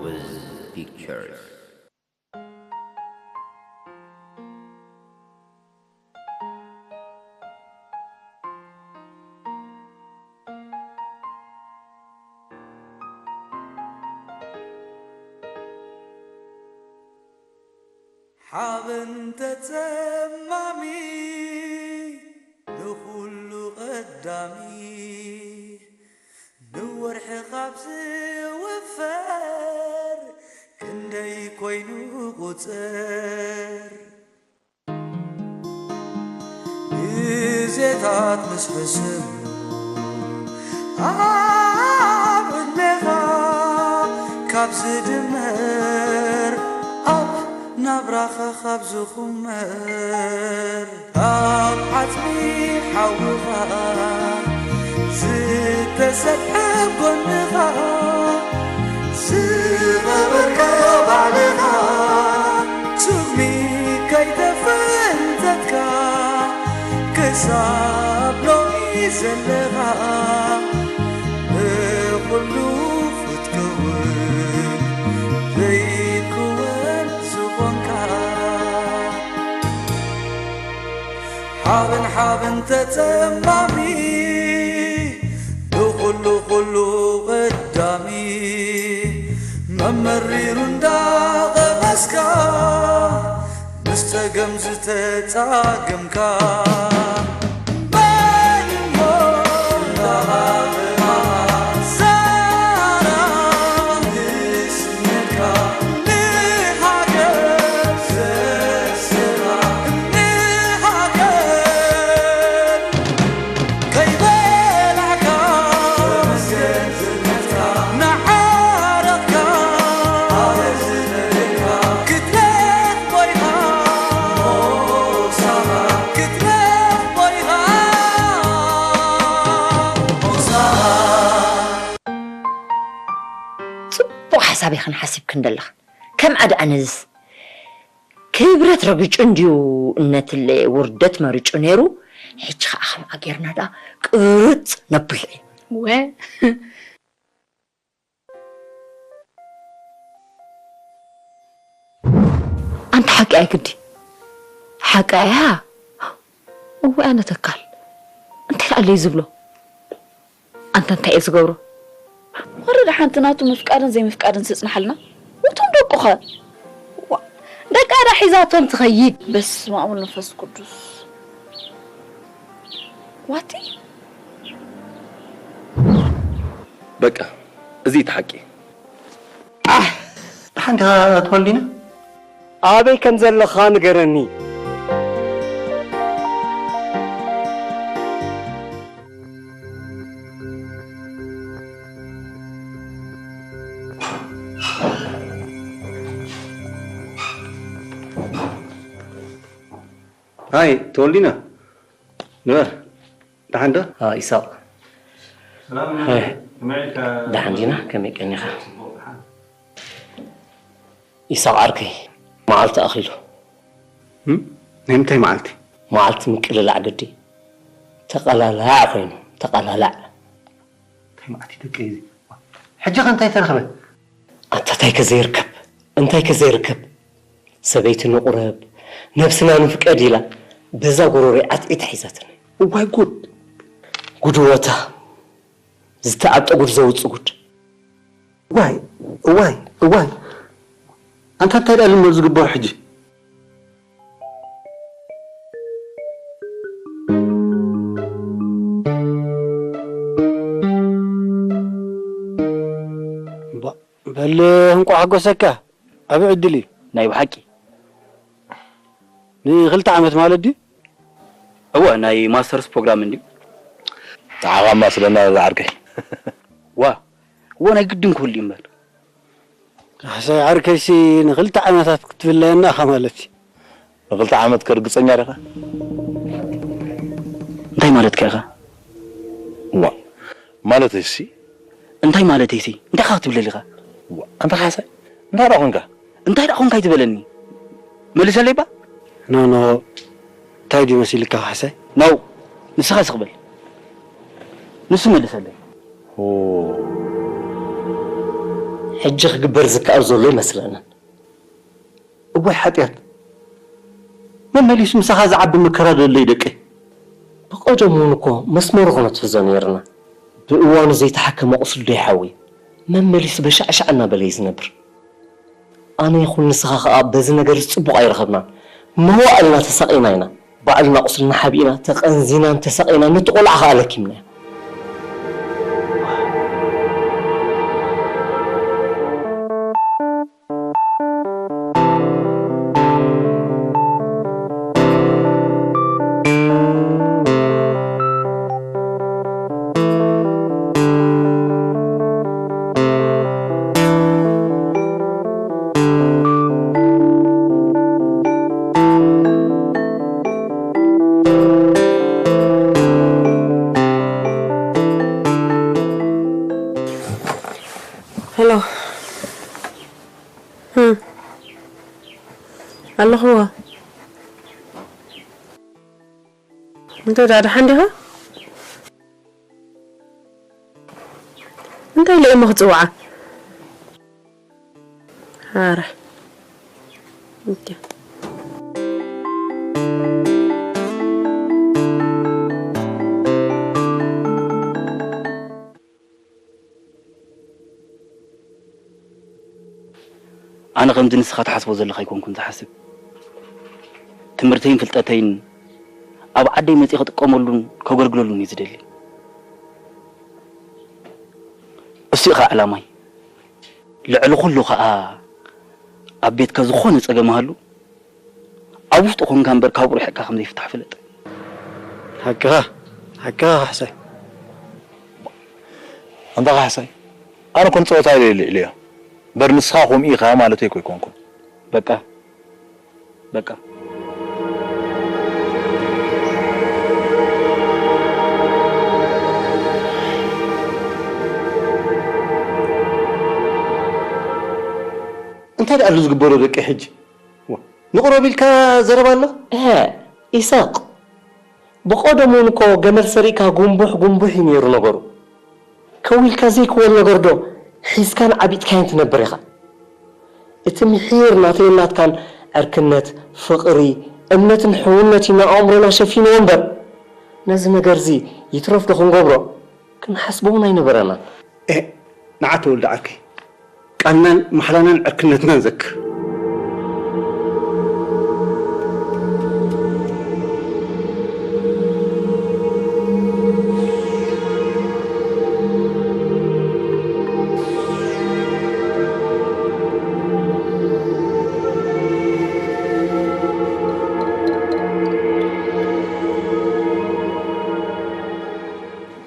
With pictures. ሓበን ተጸማሚ ንኹሉ ቀዳሚ ንወርሒ ካብ ዝውፈር ክንደይ ኮይኑ ቁጽር ግዜታት ምስ ሕስብ ኣብ ዕድሜኻ ካብ ዝድመር ኣብ ናብራኻ ካብ ዝኹመር ካብ ዓጽሚ ሓውኻ ዝተሰብሐ ጎንኻ ዝቐበርካ ባዕልኻ ስሚ ከይተፈንተትካ ክሳብ ሎሚ ዘለኻ ብኹሉ ክትከውን ዘይትክወን ዝኾንካ ሓበን ሓበን ተጸማሚ ንኹሉ ኩሉ ቀዳሚ መመሪሩ እንዳቐመስካ ምስ ጸገም ዝተጻገምካ መን እሞ እንዳሃበ ዛራ ንስነካ ንሃገር ዘስራ ንሃገር ከይበላዕካ ንዓረቕካ ክትረኽ ኮይኻ ክትረኽ ኮይኻ ጽቡቕ ሓሳብ ኢኽን ሓሲብክን ዘለኽን። ከም ኣደ ኣነዝስ ክብረት ረጊጹ እንድዩ እነትለ ውርደት መሪጹ ነይሩ። ሕጂ ኸዓ ከምኣ ጌርና ደኣ ቅርጽ ነብልዑ። ወ ኣንታ ሓቂ ኣይግዲ ሓቂ ኣያ። እወ ኣነ ተካል እንታይ ደኣ ኣለይ ዝብሎ። ኣንታ እንታይ እየ ዝገብሮ? ወረደ ሓንቲ ናቱ ምፍቃድን ዘይምፍቃድን ስጽንሓልና። እቶም ደቁኸ? ዋ፣ ደቃ ዳ ሒዛቶም ትኸይድ። በስመ ኣብ ወመንፈስ ቅዱስ። ዋቲ? በቃ እዚ እቲ ሓቂ። ደሓን ዲኻ ተወልዲና? ኣበይ ከም ዘለኻ ንገረኒ። ሃይ ተወልዲና፣ ንበር። ደሓን ዶ? ኢሳቕ፣ ደሓን ዲና? ከመይ ቀኒኻ? ኢሳቕ ዓርከይ፣ መዓልቲ ኣኺሉ። ናይ ምንታይ መዓልቲ? መዓልቲ ምቅልላዕ ግዲ። ተቐላላዕ ኮይኑ፣ ተቐላላዕ። እንታይ መዓልቲ ደቀይ እዚ? ሕጂ ከ እንታይ ተረኽበ? ኣታ እንታይ ከ ዘይርከብ እንታይ ከ ዘይርከብ። ሰበይቲ ንቑረብ፣ ነብስና ንፍቀድ ኢላ በዛ ጎሮሮይ ዓትዒታ ሒዛትኒ። እዋይ ጉድ! ጉድወታ ዝተዓብጠ ጉድ ዘውጽእ ጉድ። እዋይ እዋይ እዋይ! ኣንታ እንታይ ደኣ ልሞ ዝግበሩ ሕጂ? በል እንቋዕ ሓጎሰካ። ዓቢ ዕድል እዩ። ናይ ብሓቂ። ንኽልተ ዓመት ማለት ድዩ? እወ ናይ ማስተርስ ፕሮግራም እንድዩ። ንዓኻ ማስለና ዝዓርከይ። ዋ እወ ናይ ግድን ክህሉ እዩ እምበር። ካሕሳይ ዓርከይሲ ንኽልተ ዓመታት ክትፍለየና ኢኻ ማለት እዩ። ንኽልተ ዓመት ከ ርግጸኛ ዲኻ? እንታይ ማለትካ ኢኻ? ዋ ማለተይሲ እንታይ ማለተይሲ እንታይ ኢኻ ክትብለሊ ኢኻ? ዋ ኣንታ ካሕሳይ እንታይ ደኣ ኾንካ? እንታይ ደኣ ኾንካ ኣይትበለኒ መልሰለይ እባ። ኖ ኖ እንታይ ድዩ መሲልካ ካሕሳይ? ኖ ንስኻ ስቕ በል ንሱ መልሰለይ። ሕጂ ክግበር ዝከኣል ዘሎ ኣይመስለንን። እዋይ ሓጢኣት! መመሊሱ ምሳኻ ዝዓቢ መከራ ዶ ኣሎ ደቀይ? ብቐደሙ እውን እኮ መስመሩ ክነትሕዞ ነይርና። ብእዋኑ ዘይተሓከመ ቁስሊ ዶ ይሓዊ? መመሊሱ በሻዕሻዕ እናበለ እዩ ዝነብር። ኣነ ይኹን ንስኻ ኸኣ በዚ ነገር እዚ ጽቡቕ ኣይረኸብናን። መዋእልና ተሳቒና ኢና። ባዕልና ቁስልና ሓቢእና፣ ተቐንዚናን ተሳቒናን ነቲ ቆልዓ ኸኣ ለኪምናዮ። ሄሎ። እም። ኣለኹዋ። እንተ ደኣ ደሓን ዲኻ? እንታይ ኢለ እሞ ክጽውዓ? ኣረ። እንተ ኣነ ከምዚ ንስኻ ትሓስቦ ዘለኻ ኣይኮንኩን ዝሓስብ። ትምህርተይን ፍልጠተይን ኣብ ዓደይ መጺእ ክጥቀመሉን ከገልግለሉን እዩ ዝደሊ። እሱ ኢኻ ዕላማይ። ልዕሊ ኩሉ ኸኣ ኣብ ቤትካ ዝኾነ ጸገም ሃሉ ኣብ ውሽጢ ኮንካ እምበር ካብኡ ርሒቕካ ከም ዘይፍታሕ ፍለጥ። ሓቅኻ፣ ሓቅኻ ካሕሳይ። ኣንታ ካሕሳይ፣ ኣነ እኮ ንጸወታ ኢለ ልዕልዮ። እምበር ንስኻ ከምኡ ኢኻ ማለተይ እኮ ኣይኮንኩን። በቃ፣ በቃ። እንታይ ደኣ ኣሎ ዝግበሮ ደቂ ሕጂ? ዋ፣ ንቕረብ ኢልካ ዘረባ ኣሎ? እሀ፣ ኢሳቕ፣ ብቐደሙ እውን እኮ ገመል ሰሪቕካ ጉንቡሕ ጉንቡሕ እዩ ነይሩ ነገሩ። ከው ኢልካ ዘይክወል ነገር ዶ ሒዝካን ዓቢጥካዮን ትነብር ኢኻ? እቲ ምሒር ናተይን ናትካን ዕርክነት፣ ፍቕሪ፣ እምነትን ሕውነት እዩ ንኣእምሮና ሸፊንዎ እምበር፣ ነዚ ነገርዚ ይትረፍ ዶ ክንገብሮ ክንሓስቦ እውን ኣይነበረናን። ኤህ፣ ንዓ ተወልደ ዓርከይ፣ ቃልናን ማሕላናን ዕርክነትናን ዘክር።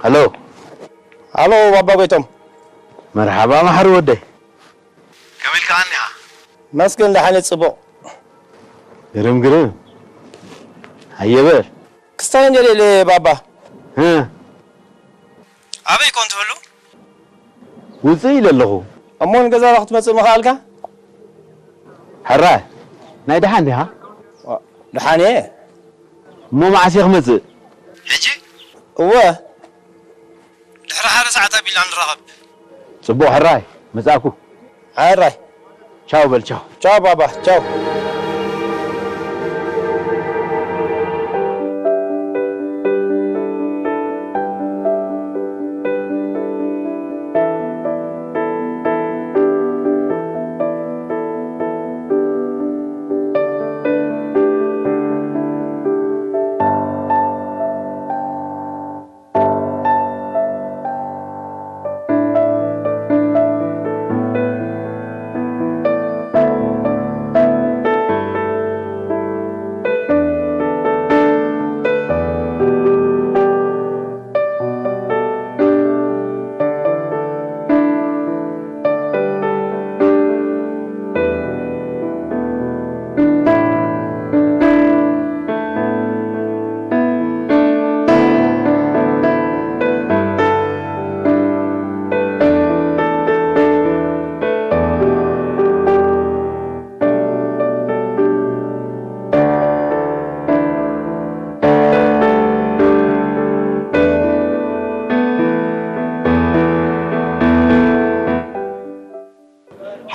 ሃሎ። ሃሎ፣ ባባ ጎይቶም። መርሓባ፣ መሓሪ ወደይ። ከመይ ኢልካ ኣኒኻ? መስገን፣ ደሓን እየ፣ ጽቡቕ። ግርም፣ ግርም። ሃየ በል። ክስታይ እንድየ ደልየ፣ ባባ። እ። ኣበይ ኮን ትህሉ? ውጽእ ኢለ ኣለኹ። እሞ ንገዛ ዶ ክትመጽእ ምኽኣልካ? ሕራይ፣ ናይ ደሓን ዲኻ? ዋ፣ ደሓን እየ። እሞ መዓስ እየ ክመጽእ? ሕጂ? እወ። ድሕሪ ሓደ ሰዓት ኣቢልና ንራኸብ። ጽቡቕ ሕራይ፣ መጻእኩ። ሕራይ። ቻው በል፣ ቻው። ቻው ባባ፣ ቻው።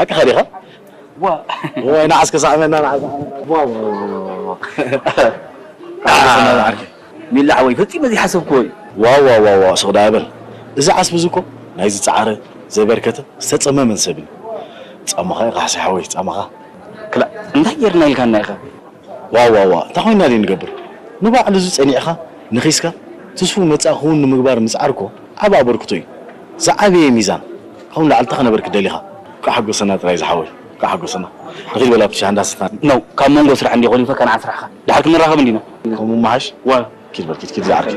ሓቅኻ ዲኻ? ዋ ወይ ንዓስከ ሳዕመና ንዓስከ ዋ ዋ ዋ ዋ ዋ። ሚላ ሓወይ ፈጺመ ዘይሓሰብክዎ እዩ። ዋው ዋው ዋው ዋው ስቕ ዳ በል። እዚ ዓስቢ እዚ እኮ ናይ ዝጸዓረ፣ ዘበርከተ፣ ዝተጸመመን ሰብ እዩ። ጻማኻ ኢኻ ሓሳይ ሓወይ ጻማኻ። ክላ እንታይ ጌርና ኢልካና ኢኻ? ዋው ዋው ዋው እንታይ ኮይንና ድዩ ንገብር? ንባዕሉ እዚ ጸኒዕኻ ንኺስካ ትስፉው መጻኢ ክውን ንምግባር ምጽዓር እኮ ዓቢ ኣበርክቶ እዩ። ዝዓበየ ሚዛን። ካብኡ ንላዕሊ እንታይ ክነበርክት ደሊኻ? እንኳዕ ሓጎሰና ጥራይ ዝሓወይ። እንኳዕ ሓጎሰና። ንኺድ በል ኣብቲ ሻንዳ ስትና። ነው ካብ መንጎ ስራሕ እንዲኾን ይፈከና ስራሕኻ። ድሓር ክንራኸብ እንዲና። ከምኡ ምሓሽ። ዋ ኪድ በል ኪድ ኪድ ዝዓርኪ።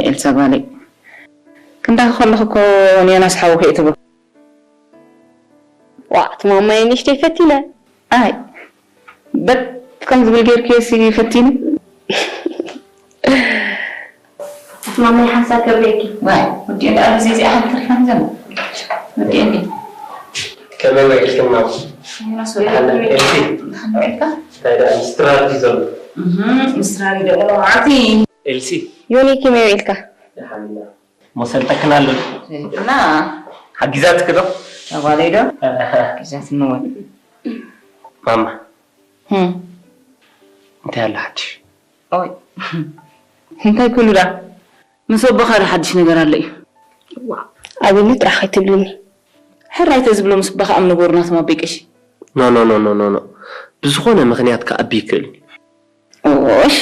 ኤልሳ ጓለይ ክንዳኺ ከለኹ እኮ ንዮናስ ሓውኺ እየ ትብል። ዋእ እቲ ማማየ ንእሽተይ ፈቲነ። ኣይ በት ከም ዝብል ጌርክዮ ሲ ፈቲኒ። ማማይ ሓንሳብ ከብለኪ። ዋይ ወዲኤ ደኣ ብዘይ እዚኣ ሓንቲ ተሪፋ ንዘን ወዲኤ እንዲ ከመይ ውዒልክን ማማ? ዮናስ ወዲኤ ሓና ኤልሲ ሓንዶ ዒልካ እንታይ ደኣ ምስትራር ድዩ ዘሎ? ምስትራሪ ደሞ ዓቲ ኤልሲ ዮኒ ከመይ ውዒልካ? ደሓን ኢና። ሞሰልጠክን ኣሎ እና ሓጊዛትክ ዶ? ተጓለይ ዶ ጊዛት ንወ ማማ እንታይ ኣሎ ሓድሽ? ኦይ እንታይ ኩሉ ዳ ምስ ኣቦኻ ዶ ሓድሽ ነገር ኣሎ እዩ ኣብኒ ጥራሕ ኣይትብልኒ ሕራይ ተዝብሎ ምስ ኣቦኻ ኣብ ንገሩ ናቶም ኣቦይ ቀሺ ኖ ኖ ኖ ኖ ኖ ኖ ብዝኾነ ምኽንያት ክኣቢ ይክእል እዩ። ኦሽ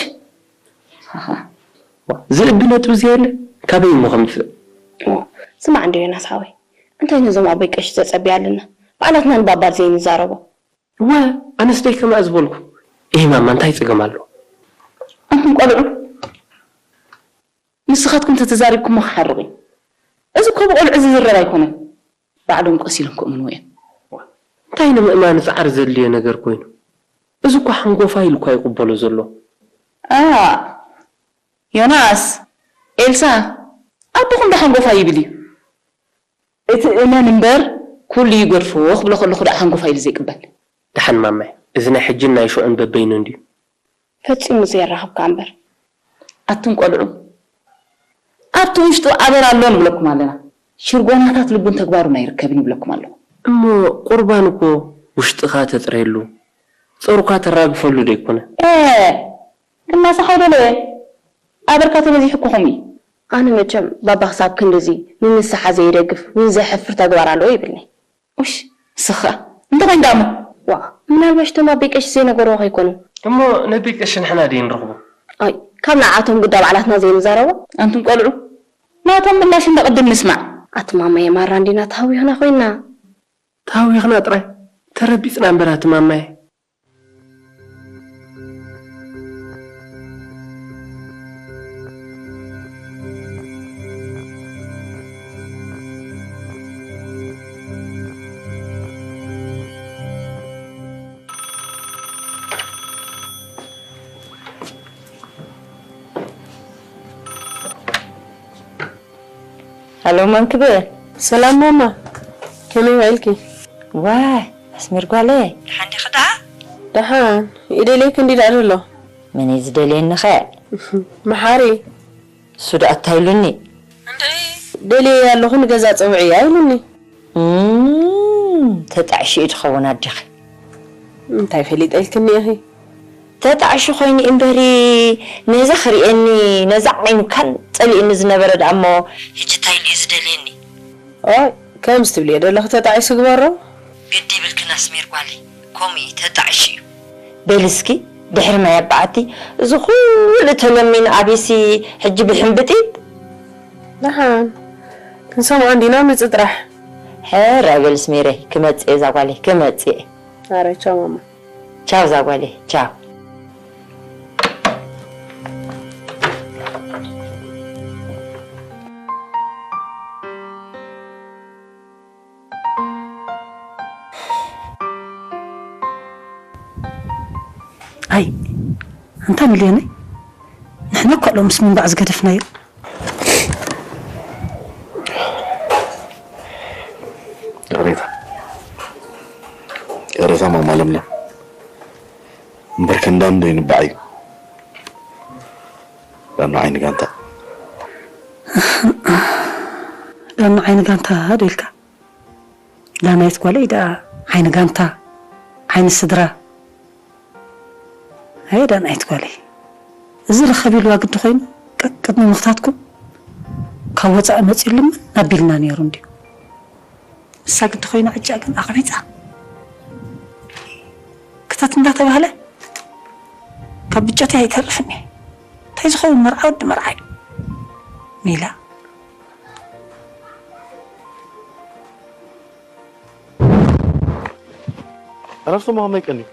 ዝእቢ ነጥቢ ዘየለ ካበይ እሞ ከምፅእ? ስማዕ እንዶ ዮናስ ሓወይ እንታይ ነዞም ኣቦይ ቀሺ ዘፀብያ ኣለና ባዕላትና ንባባር ዘይንዛረቦ እወ ኣነስ ደይ ከማእ ዝበልኩ። እሂ ማማ እንታይ ፀገም ኣሎ? ኣንቱም ቆልዑ ንስኻትኩም ተተዛሪብኩሞ ክሓርቕ እዩ። እዚ እኮ ብቆልዑ ዝዝረብ ኣይኮነን። ባዕሎም ቀስ ኢሎም ክእምንዎ እዮም። እንታይ ንምእማን ፃዕሪ ዘድልዮ ነገር ኮይኑ? እዚ እኮ ሓንጎፋይ ኢሉ እኳ ይቕበሎ ዘሎ። ኣ ዮናስ፣ ኤልሳ፣ ኣቦኹም ዶ ሓንጎፋይ ይብል እዩ? እቲ እመን እምበር ኩሉ ይገድፎ ክብሎ ከለኹ ደኣ ሓንጎፋይ ኢሉ ዘይቅበል። ደሓን ማማይ፣ እዚ ናይ ሕጅን ናይ ሽዑን በበይኑ እንድዩ። ፈጺሙ ዘየራኽብካ እምበር። ኣቱም ቆልዑ ኣብቲ ውሽጡ ኣበር ኣሎ ንብለኩም ኣለና። ሽርጎናታት ልቡን ተግባሩን ኣይርከብን ይብለኩም ኣለኹ። እሞ ቁርባን እኮ ውሽጥኻ ተጽርየሉ ጾርካ ተራግፈሉ ዶ ኣይኮነ? ኤ ክናሳሕ ኣይደለየ ኣበርካ ተበዚሑ እኮ ከምኡ እዩ። ኣነ መቸም ባባ ክሳብ ክንድዚ ንንስሓ ዘይደግፍ ንዘሕፍር ተግባር ኣለዎ ይብልኒ። ኡሽ ንስኻ እንታይ ኮይንካ እሞ? ዋእ ምናልባሽ እቶም ኣቦይ ቀሺ ዘይነገርዎ ከይኮኑ። እሞ ነቦይ ቀሺ ንሕና ድየ ንረኽቦ? ኣይ ካብ ንዓኣቶም ግዳ ባዕላትና ዘይንዛረቦ? ኣንቱም ቆልዑ ናቶም ምላሽ እንዳ ቅድም ንስማዕ። ኣቲ ማማየ ማራ እንዲና ተሃዊኽና ኮይንና። ተሃዊኽና ጥራይ ተረቢጽና እምበር ኣቲ ማማየ። ሃሎ መንክብ። ሰላም ማማ፣ ከመይ ውዒልኪ? ዋይ ኣስሚር ጓለይ፣ ደሓን ዲኺ ደኣ? ደሓን፣ ይደልየኪ እንዲ ደኣ ዘሎ። መን እዩ ዝደልየኒኸ? መሓሪ። እሱ ደኣ እንታይ ኢሉኒ? እንድዒ ደልየያ ኣለኹ ንገዛ ጸውዕያ ኢሉኒ። እም፣ ተጣዕሺ እዩ ዝኸውን ኣዴኺ። እንታይ ፈሊጠ ኢልክኒ ኢኺ? ተጣዕሺ ኮይኑ እምበሪ ነዛ ክርእየኒ ነዛ ዓይኑ ካን ጸሊእኒ ዝነበረ ደኣ እሞ ሕጂ እንታይ ኢሉ እዩ ዝደልየኒ? ኦይ ከምዚ ትብልዮ ዘለኺ ተጣዒሱ ግበሮ። ግዲ ይብልክን ኣስሚር ጓለይ ከምኡ እዩ ተጣዒሱ እዩ። በሊ እስኪ ድሕሪ ማይ ኣባዓቲ እዚ ኩሉ ተለሚኑ ኣቤሲ ሕጂ ብሕምብጢጥ። ደሓን ክንሰምዖ እንዲና ምጽ ጥራሕ። ሕራይ በሊ ኣስሚረይ ክመጽእ እየ እዛ ጓለይ ክመጽእ እየ። ኣረ ቻው ማማ። ቻው ዛጓለይ ቻው። ኣይ ኣንታ ሚልዮነይ ንሕና እኳ ሎምስ ምንባዕ ዝገደፍናዮ። ይቕሬታ ይቕሬታ ማማ ለምለም። እምበር ከንዳም ደይንባዕ እዩ። ዳና ዓይኒ ጋንታ። ዳና ዓይኒ ጋንታ ዶ ኢልካ? ዳናይት ጓለይ ደኣ ዓይኒ ጋንታ፣ ዓይኒ ስድራ። ኣየ ዳናይት ጓለይ፣ እዚ ርኸብ ኢልዋ ግዲ ኮይኑ፣ ቀቅድሚ ምኽታትኩም ካብ ወጻኢ መጺኡ ልምን ኣቢልና ነይሩ እንድዩ። ንሳ ግዲ ኮይና ዕጫ ግን ኣቕቢጻ። ክተት እንዳተባህለ ካብ ብጨት ኣይተርፍን እየ። እንታይ ዝኸውን መርዓ ወዲ መርዓይ? ሜላ። ዕረፍቲ ምዃን ኣይቀንዩ።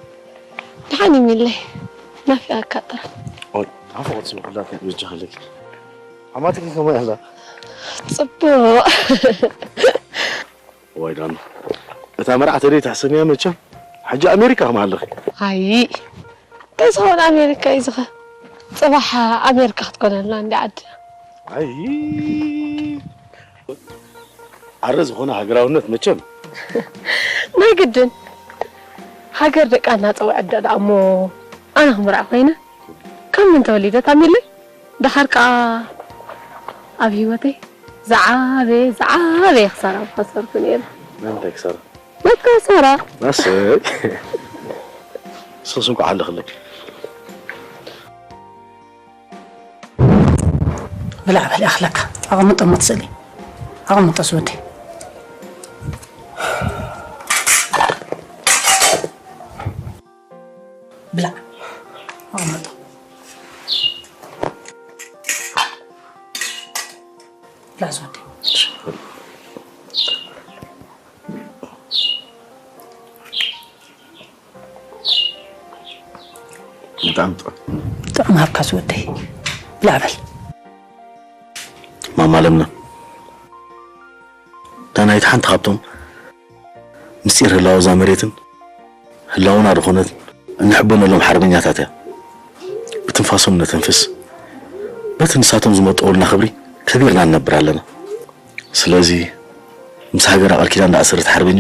ደሓን እዩ ሚለይ። ናፊቐካ ጥራሕ። ኦይ፣ ናፍቖት ስለ ኩላትና እዩ ዝጀሃለኪ። ሓማትኪ ከመይ ኣላ? ጽቡቕ። ዋይ ዳኑ፣ እታ መርዓ ተደይ ትሕሰንያ መቸም። ሕጂ ኣሜሪካ ከማ ኣለኺ። ኣይ፣ እንታይ ዝኸውን ኣሜሪካ እዩ ዝኸ? ጽባሕ ኣሜሪካ ክትኮነልና እንዲ ዓድና። ኣይ፣ ኣረ ዝኾነ ሃገራውነት መቸም። ናይ ግድን። ሃገር ደቃ እናጸውዐት ደኣ እሞ ኣነ ክምርዓ ኮይነ። ካብ መን ተወሊደ ታሚለይ? ደሓር ከኣ ኣብ ህይወተይ ዝዓበየ፣ ዝዓበየ ክሳራ ምኸሰርኩ ነይረ። መን እንታይ ክሳራ? መትካ ክሳራ። ኣሰይ። ንስኽስ እንኳዕ ኣለኽለይ። ብላዕ በል ይኣኽለካ። ኣቐምጦ እሞ ትስእሊ። ኣቐምጦ ዝወደይ። ብላዕ። ኣቐምጦ። ብላዕ ዝወደይ። ብጣዕሚ ጥዑም። ጥዑም ሃብካ ዝወደይ። ብላዕ በል። ማማ ለምለም፣ ዳናይት ሓንቲ ካብቶም ምስጢር ህላወ እዛ መሬትን ህላወና ዝኾነት እንሕበነሎም ሓርበኛታት እያ። ብትንፋሶም ነተንፍስ፣ በቲ ንሳቶም ዝመጠውልና ክብሪ ከቢርና ንነብር ኣለና። ስለዚ ምስ ሃገራ ቃል ኪዳን ዝኣሰረት ሓርበኛ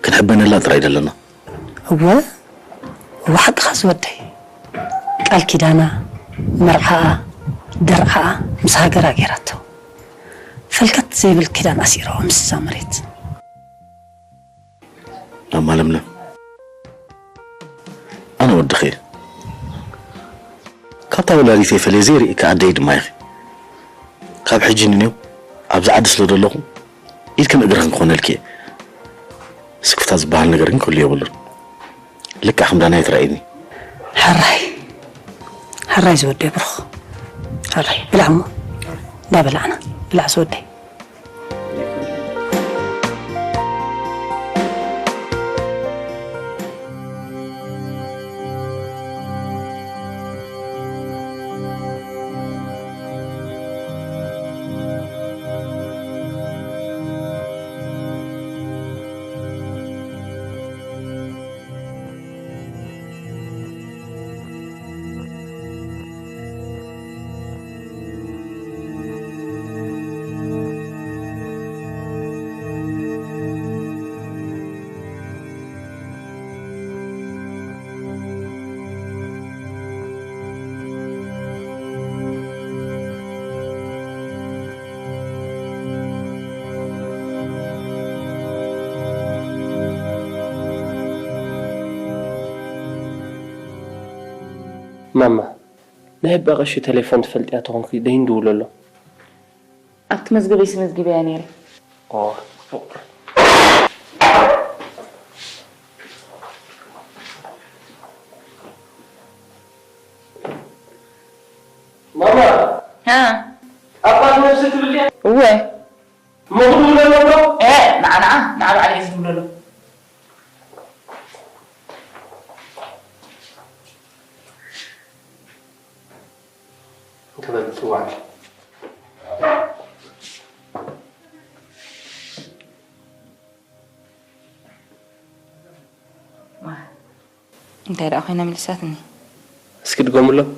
ክንሕበነላ ጥራይ ደለና። እወ፣ እወ፣ ሓቅኻ ዝወደይ። ቃል ኪዳና፣ መርዓኣ፣ ደርዓኣ ምስ ሃገራ ገይራቶ። ፈልከት ዘይብል ኪዳን ኣሲረዋ ምስ እዛ መሬት። ማማ ለምለም፣ ኣነ ወድኺ እየ። ካብታ ወላዲተይ ፈለየ ዘይርእየኪ ኣደይ ድማ ኢኺ። ካብ ሕጂ ንኔው ኣብዚ ዓዲ ስለ ዘለኹ ኢድክን እግርኽን ክኾነልኪ እየ። ስክፍታ ዝበሃል ነገር ግን ክህሉ የብሉን። ልክዕ ከም ዳናይት ርኣይኒ። ሕራይ፣ ሕራይ ዝወደይ ብሩኽ። ሕራይ፣ ብላዕ እሞ። እንዳበላዕና፣ ብላዕ ዝወደይ። ማማ፣ ናይ ኣባ ቀሺ ቴሌፎን ትፈልጥያ ተኾንኪ ደይን ድውለሎ። ኣብቲ መዝገበይስ መዝጊበያ ነይረ። ኦ፣ ማማ፣ ሃ፣ ኣባት ነብሲ ትብልያ? እወ። እሞ ክድውለሎ ኣሎ? ኤ፣ ንዓ፣ ንዓ፣ ንዓ ባዕለይ እየ ዝድውለሎ። እንተ በል ጽዋዕ። እንታይ ደኣ ኮይና መሊሳትኒ? እስኪ ድገምሎም።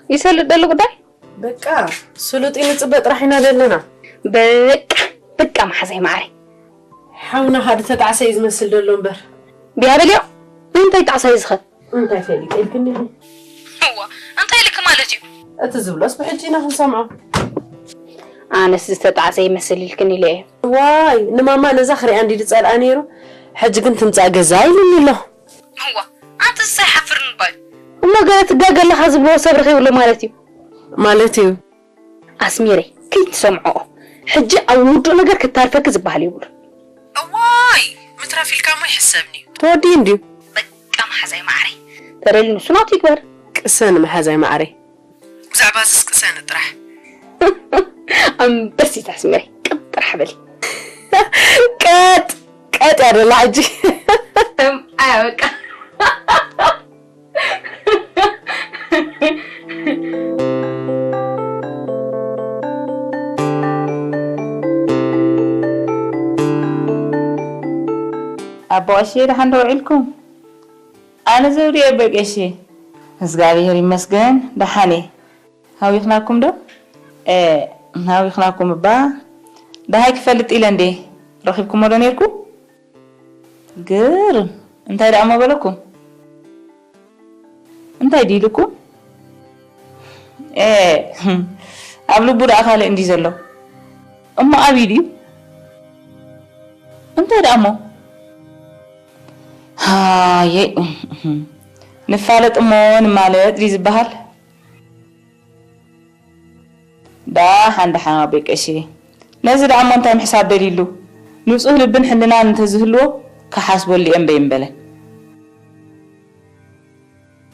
ይሰልጥ ደሎ ጉዳይ? በቃ፣ ስሉጥ ንጽበ ጥራሕ ኢና ዘለና። በቃ፣ በቃ፣ መሓዛይ ማዓረይ። ሓውና ሃዲ ተጣዕሰ እዩ ዝመስል ደሎ እምበር። ብያ በልዮ፣ እንታይ ጣዕሳ እዩ ዝኸ? እንታይ ፈሊጠ ኢልክኒ? እዋ፣ እንታይ ኢልክ ማለት እዩ? እቲ ዝብሎስ ብሕጂ ኢና ክንሰምዖ። ኣነስ ዝተጣዕሰ ይመስል ኢልክኒ ኢለ እየ። ዋይ፣ ንማማ ነዛ ክሪኣ እንዲ ዝጸልኣ ነይሩ። ሕጂ ግን ትምጻእ ገዛ ኢሉኒ ኣሎ። እዋ፣ ኣንተ ዝሳይ ሓፍር ንባይ። እሞ ገለ ትጋገ ኣለኻ ዝብሎ ሰብ ረኺቡ ኣሎ ማለት እዩ። ማለት እዩ። ኣስሚረይ፣ ከይትሰምዖ። ሕጂ ኣብ ውዱእ ነገር ክታርፈኪ ዝበሃል የብሉን። እዋይ፣ ምትራፍ ኢልካ እሞ ይሕሰብኒ እዩ። ተወዲኡ እንድዩ። በቃ መሓዛይ ማዓረይ። ተደልዩ ንሱ ናቱ ይግበር። ቅሰኒ መሓዛይ ማዓረይ። ብዛዕባ ዝስ ቅሰኒ ጥራሕ። ኣንበሲት ኣስሚረይ፣ ቀጥ ጥራሕ በሊ። ቀጥ፣ ቀጥ እያ ደላ ሕጂ። እም፣ ኣያ በቃ። ኣቦ ቀሺ ደሓን ዶ ውዒልኩም? ኣነ ዘውዲ ኣቦ ቀሺ። እግዚኣብሔር ይመስገን ደሓን እየ። ሃዊኽናኩም ዶ? ኤ፣ ሃዊኽናኩም እባ። ደሃይ ክፈልጥ ኢለ እንዴ? ረኺብኩሞ ዶ ኔርኩም? ግርም። እንታይ ደኣ እሞ በለኩም? እንታይ ድዩ ኢልኩም? ኤ፣ ኣብ ልቡ ደኣ ካልእ እንድዩ ዘሎ። እሞ ኣብዩ ድዩ? እንታይ ደኣ እሞ? ሃየ፣ ንፋለጥ እሞ ንማለጥ ድዩ ዝበሃል? ደሓን ደሓን ኣቦይ ቀሺ። ነዚ ደኣ እሞ እንታይ ምሕሳብ ደልዩሉ? ንጹህ ልብን ሕልናን እንተዝህልዎ ክሓስበሉ እየ እምበይ እምበለ።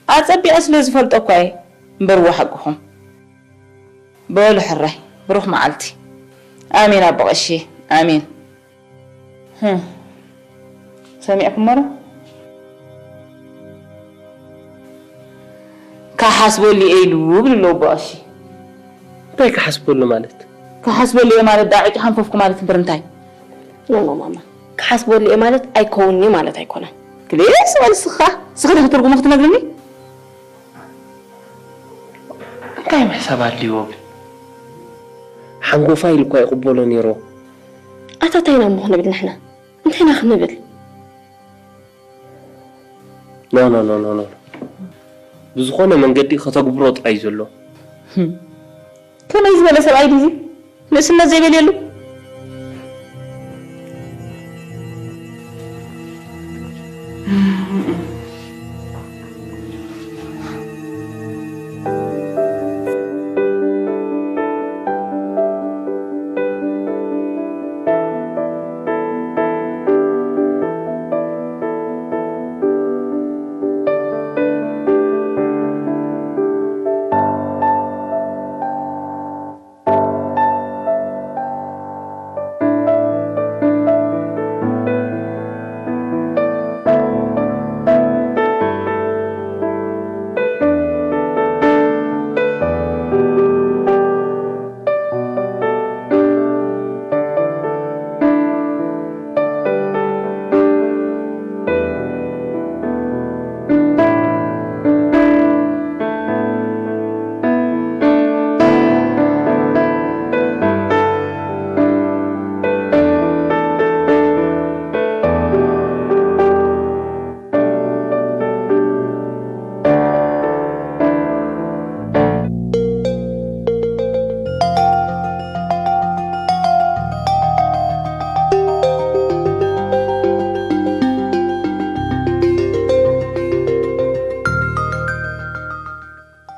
ኣጸቢቐ ስለ ዝፈልጦ እኳ እየ እምበር እዎ ሓቅኹም። በሉ ሕራይ፣ ብሩኽ መዓልቲ። ኣሜን ኣቦ ቀሺ፣ ኣሜን። ህም። ሰሚዕኩሞ ዶ? ክሓስበሉ እየ ኢሉ ይብል ኣሎ ኣቦ ቀሺ። እንታይ ክሓስበሉ ማለት? ክሓስበሉ እየ ማለት ደኣ ዕጭ ሓንፈፍኩ ማለት እምበር እንታይ? ኖ፣ ኖ፣ ማማ። ክሓስበሉ እየ ማለት ኣይከውን'ዩ ማለት ኣይኮነን። ክልኤ ስቕ በል እስኻ። እስኺ ዲኺ ትርጉሙ ክትነግርኒ? እንታይ ምሕሳብ ኣድልይዎ ግን? ሓንጎፋይ ኢሉ እኳ ይቕበሎ ነይሩ። ኣታ እንታይ ኢና እሞ ክንብል ንሕና? እንታይ ኢና ክንብል? ኖ፣ ኖ፣ ኖ፣ ኖ፣ ኖ። ብዝኾነ መንገዲ ከተግብሮ ጥራይ ዘሎ። ህም። ከመይ ዝበለ ሰብኣይ ድዩ እዚ? ንእስነት ዘይበልየሉ?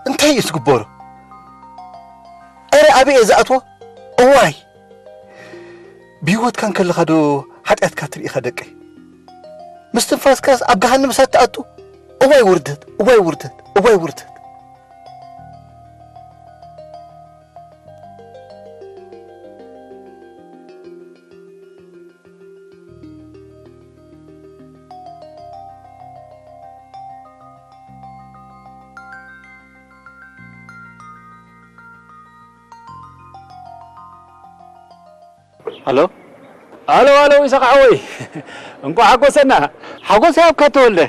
እንታይ እዩ ዝግበሮ? ኣረ ኣበይ እየ ዝኣትዎ? እዋይ! ብህይወትካ እንከለኻ ዶ ሓጢኣትካ ትርኢ ኢኻ ደቀይ? ምስትንፋስካስ ኣብ ገሃነም እሳት ትኣቱ? እዋይ ውርደት! እዋይ ውርደት! እዋይ ውርደት! ሃሎ። ሃሎ፣ ሃሎ፣ ይስሓቕ ሓወይ። እንቋዕ ሓጎሰና። ሓጎስ ይሃብካ ተወልደ።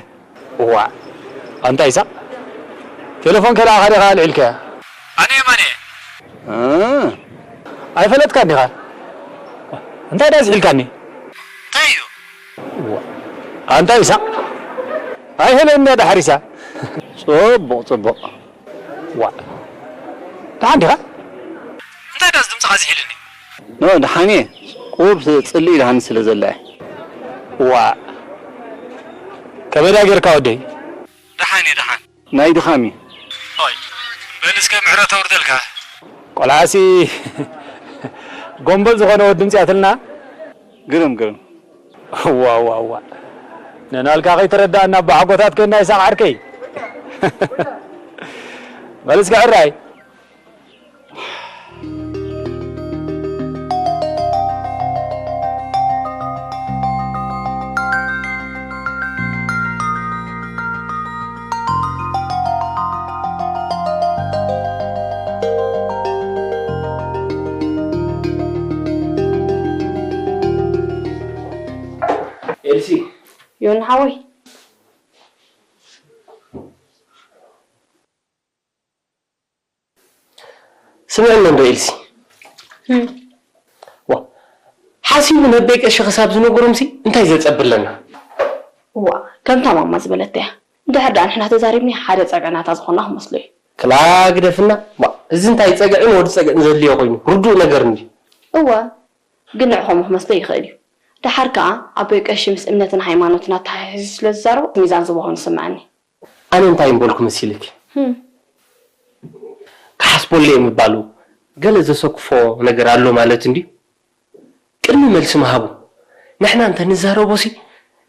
እዋእ፣ ኣንታ ይስሓቕ፣ ቴሌፎን ከለኣኻ ዲኻ ኣልዒልካያ? ኣነ የማነ። እ፣ ኣይፈለጥካን ዲኻ? እንታይ ዳ ዝሒልካኒ? እንታይ እዩ? ዋ፣ ኣንታ ኢሳቕ፣ ኣይፈለኒ ዳ ሓሪሳ። ጽቡቕ፣ ጽቡቕ። ዋ፣ ደሓን ዲኻ? እንታይ ዳስ ድምፅኻ ዝሒልኒ? ኖ፣ ደሓን እየ። ቁሩብ ጽልኢ ደሓን ስለ ዘላ እየ። ዋ፣ ከመይ ዳ ጌርካ ወደይ? ደሓን እየ፣ ደሓን። ናይ ድኻም እዩ። ኦይ፣ በል እስከ ምዕረት ኣውርደልካ። ቆልዓሲ ጎንበል ዝኾነ ወዲ ምጽኣትልና። ግርም፣ ግርም። ዋ፣ ዋ፣ ዋ። ነናልካ ከይተረዳእና ብሓጎታት ኮይና ይሳቕ ዓርከይ። በል እስከ ሕራይ። ኤልሲ። ዮኒ ሓወይ። ስምዕኒ እንዶ ኤልሲ። እም። ዋ፣ ሓሲቡ ነቤ ቀሺ ክሳብ ዝነገሮምሲ እንታይ ዘጸብለና? እዋ፣ ከምታ ማማ ዝበለታ እያ። እንድሕር ደኣ ንሕና ተዛሪብኒ ሓደ ጸገናታ ዝኾንና ክመስሎ እዩ። ክላ ግደፍና። ዋ፣ እዚ እንታይ ጸግዕን ወዲ ጸግዕን ዘድልዮ ኮይኑ? ርዱእ ነገር እንድዩ። እወ፣ ግን ንዕኹም ክመስሎ ይኽእል እዩ። ደሓር ከኣ ኣቦይ ቀሺ ምስ እምነትን ሃይማኖትን ኣተሓሒዙ ስለ ዝዛረቡ ሚዛን ዝቦ ኮይኑ ዝስምዓኒ። ኣነ እንታይ እምበልኩ መሲልኪ? ህም። ክሓስበሉ እየ ምባሉ ገለ ዘሰክፎ ነገር ኣሎ ማለት እንድዩ። ቅድሚ መልሲ ምሃቡ ንሕና እንተ ንዛረቦሲ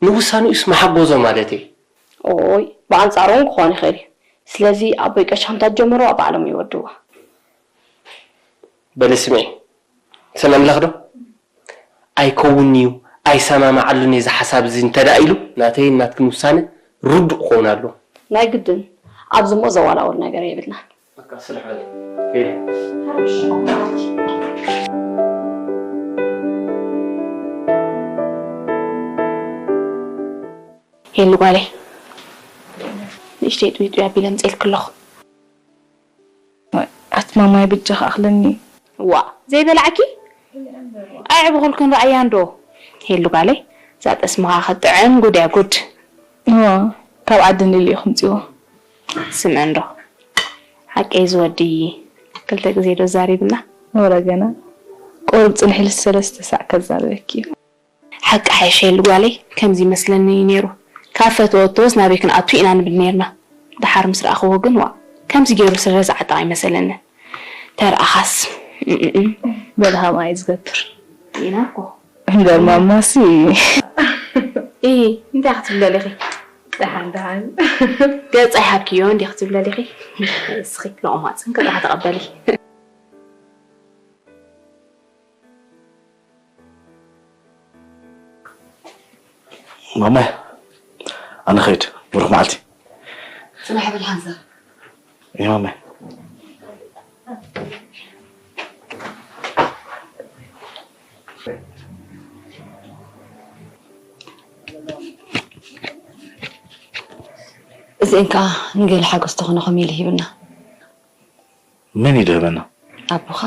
ንውሳኔኡስ ምሓጎዞ ማለት እየ። ኦይ፣ ብኣንጻሩ እውን ክኾን ይኽእል እዩ። ስለዚ ኣቦይ ቀሺ ከምታ ዝጀመርዋ ባዕሎም ይወድዋ። በሊ ስምዒ፣ ስም ኣምላኽ ዶ? ኣይከውንን'ዩ፣ ኣይሰማማዓሉን እዚ ሓሳብ እዚ እንተ ደኣ ኢሉ፣ ናተይን ናትክን ውሳነ ርዱእ ክኸውን ኣለዎ። ናይ ግድን፣ ኣብዚ እሞ ዘወላውል ነገር የብልናን። በቃ ስራሕ በሊ። ሄደ። ሄሉ ጓለይ፣ ንእሽተይ ጥውይ ጥውይ ኣቢለ ምጽኤልኪ ኣለኹ። ኣቲ ማማይ ብጃኺ ኣኽለኒ። ዋ፣ ዘይበላዕኪ? ኣየዕበኹልክን ረኣያ እንዶ። ሄሉ ጓለይ፣ እዛ ጠስምኻ ኸጥዕም ጉድ እያ ጉድ። እዋ፣ ካብ ዓዲ እንድልዩ ከምጽዎ። ስምዒ እንዶ። ሓቀይ ዝወዲ ክልተ ግዜ ዶ ዛሪብና? ወረ ገና። ቁሩብ ጽንሒ ኢልሲ ሰለስተ ሳዕ ከዛርበኪ እዩ። ሓቂ ሓይሸ ሄሉ ጓለይ፣ ከምዚ ይመስለኒ እዩ ነይሩ። ካብ ፈተወቶስ ናበይ ክንኣቱ ኢና ንብል ነይርና። ደሓር ምስ ረኣኽዎ ግን ዋእ፣ ከምዚ ገይሩ ስለ ዝዓጥቕ ኣይመሰለንን። ተረኣኻስ፣ እም፣ እም፣ እም። በል፣ ከምኣ እዩ ዝገብር። ኢና እኮ። እምበር ማማሲ። ኢ፣ እንታይ ክትብሊ ደሊኺ? ደሓን፣ ደሓን። ገጽ ኣይሃብክዮ እንዲኺ ክትብሊ ደሊኺ? እስኺ ለቑማጽን ከጥራሕ ተቐበሊ። ማማይ፣ ኣነ ኸይድ፣ ብሩኽ መዓልቲ። ጽናሕ በል ሓንሳብ። እየ ማማይ። እዚአን ከኣ ንገለ ሓጎስ ተኾነ ኮሜሊ ሂብና። መን እዩ ድህበና? ኣቦኻ።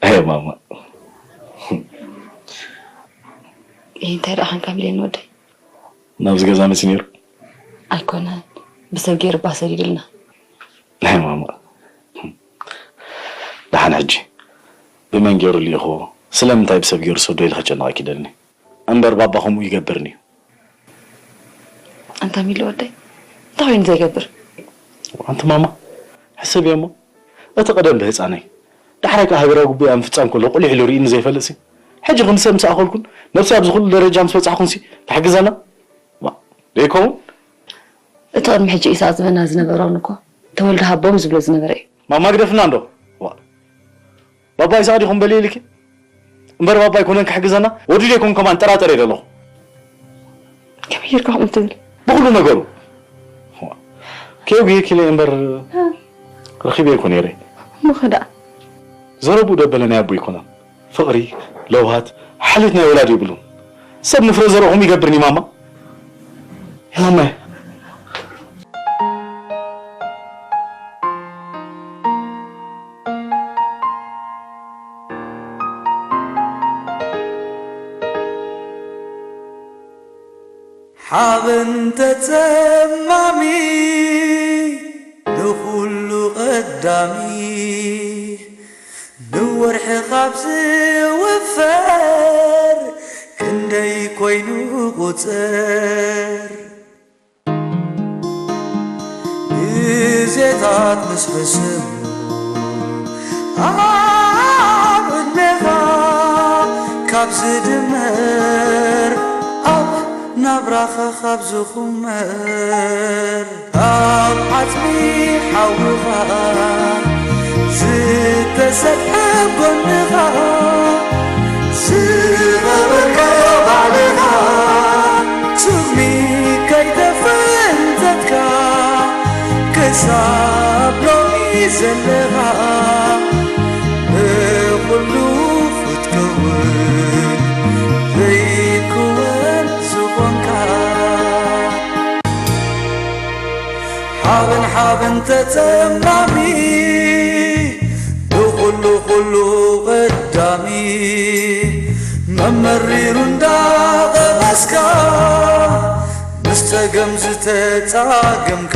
ኣየ ማማ። ይህ እንታይ ደኣ ኾንካ ሚልዮን ወደይ? ናብዚ ገዛ መፂ ነይሩ? ኣይኮነን። ብሰብ ገይሩ እባ ሰዲዱልና። ኣየ ማማ። ደሓን ሕጂ ብመን ገይሩ ልኢኽዎ? ስለምንታይ ብሰብ ገይሩ ሰዶ ኢለ ከጨንቐኪ ደልኒ። እምበር ባባ ከምኡ ይገብርን እዩ። ኣንታ ሚሊ ወደይ፣ እንታይ ኮይኑ ዘይገብር? ኣንቲ ማማ፣ ሕሰብዮ እሞ፣ እቲ ቀደም ብህጻነይ፣ ዳሕራይ ከኣ ሃገራዊ ግቡእ ኣብ ምፍጻም ከሎ ቁሊሕ ኢሉ ርኢኒ ዘይፈልጥሲ፣ ሕጂ ክንሰብ ምስ ኣኸልኩን ነብሰይ ኣብዚ ኩሉ ደረጃ ምስ በጻሕኩንሲ ክሕግዘና? ዋ፣ ደይከውን? እቲ ቅድሚ ሕጂ ኢሳቕ ዝበና ዝነበረ እውን እኮ ተወልደ ሃቦም ዝብሎ ዝነበረ እዩ። ማማ ግደፍና እንዶ። ዋ። ባባ ይስኣል ይኹን በሊ ኢልኪ? እምበር ባባ ኣይኮነን ክሕግዘና፣ ወዲ ዶ ይኮን ከማን ጠራጠር እየ ዘለኹ። ከመይ ጌርካ ከምኡ ትብል? ብኹሉ ነገሩ። ከየጉየኪ ኢለ እምበር ረኺበ እኮ ነይረ። እሞ ኸ ደኣ? ዘረብኡ ደበለ ናይ ኣቦ ኣይኮነን። ፍቕሪ፣ ለውሃት፣ ሓልዮት ናይ ወላዲ የብሉን። ሰብ ንፍረ ዘርኦም ይገብርኒ ማማ። ማማይ። ሓበን ተጸማሚ ንኹሉ ቀዳሚ ንወርሒ ካብ ዝውፈር ክንደይ ኮይኑ ቁጽር ግዜታት ምስ ሕስብ ኣብ ዕድሜኻ ካብ ዝድመር ኣብ ናብራኻ ካብ ዝኹመር ካብ ዓጽሚ ሓውኻ ዝተሰፍሐ ጎንኻ ዝኸበርካ ባዕልኻ ስሚ ከይተፈንተትካ ክሳብ ሎሚ ዘለኻ ብኹሉ ክትከውን ዘይክወን ዝኾንካ ሓበን ሓበን ተጸማሚ ብኹሉ ኩሉ ቀዳሚ መመሪሩ እንዳቐመስካ ምስ ጸገም ዝተጻገምካ